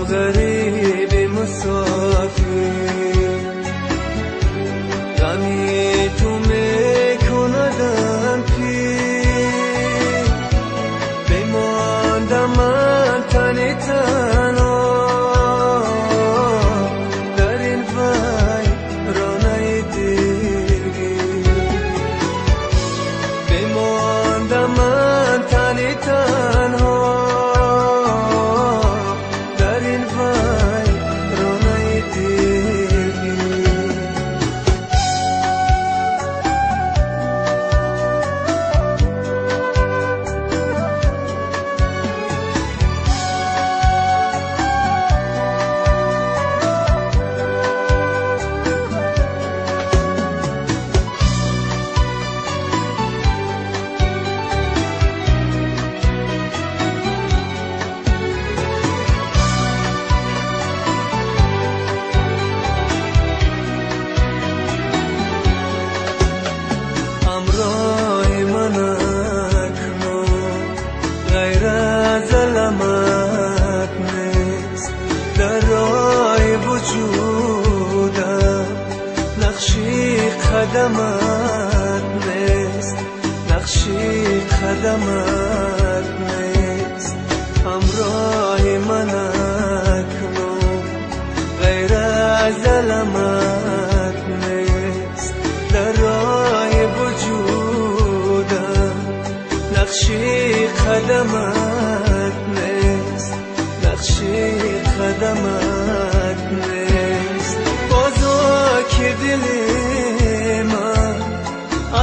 غریب مسافر، غمی تو میکندم پیر، بماندم من تن تنها در این ویرانه دلگیر، بماندم من تن تنها در این ویرانه دلگیر. همراه من اکنون غیر از المت نیست، در راه وجودم نقشی قدمت نیست، نقشی قدمت نیست. همراه من اکنون غیر از المت نیست، در راه وجودم نقشی قدمت نیست، نقشی قدمت نیست. بازا که دل من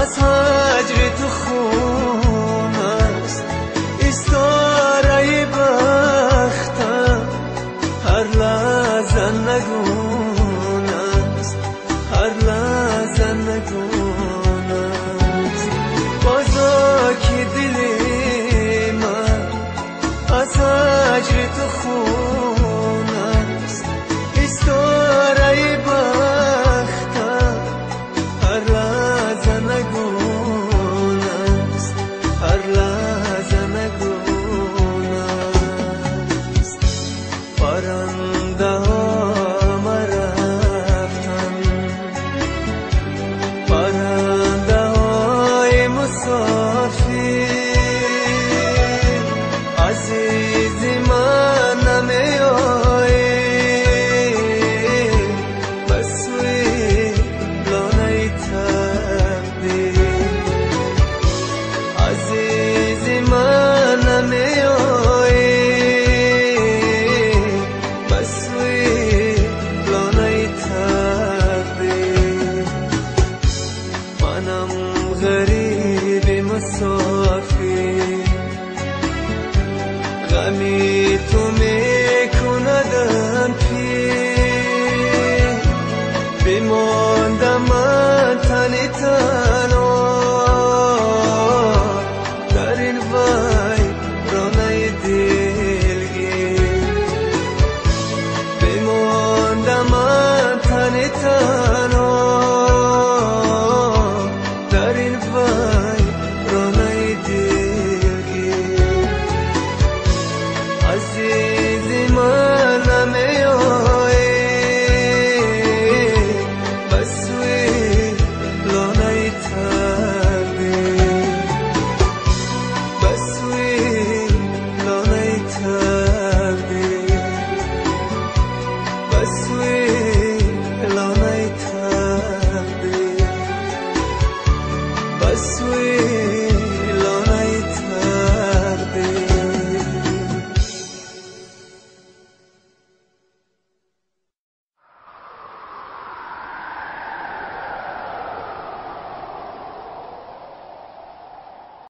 از هجر تو خون است، استاره بختم هر لحظه نگون است، هر لحظه نگون است. بازا که دل من از هجر تو خون است، استاره بختم هر لحظه نگون است، هر لحظه نگون است. پرنده ها مرفتن، پرنده های مسافر، عزیز من نمی آیی به سوی لانه تقدیر، عزیز من نمی آیی به سوی لانه تقدیر. منم غریب مسافر، غمی تو میکندم پیر، بماندم من تن تنها در این ویرانه دلگیر، بماندم من تن تنها.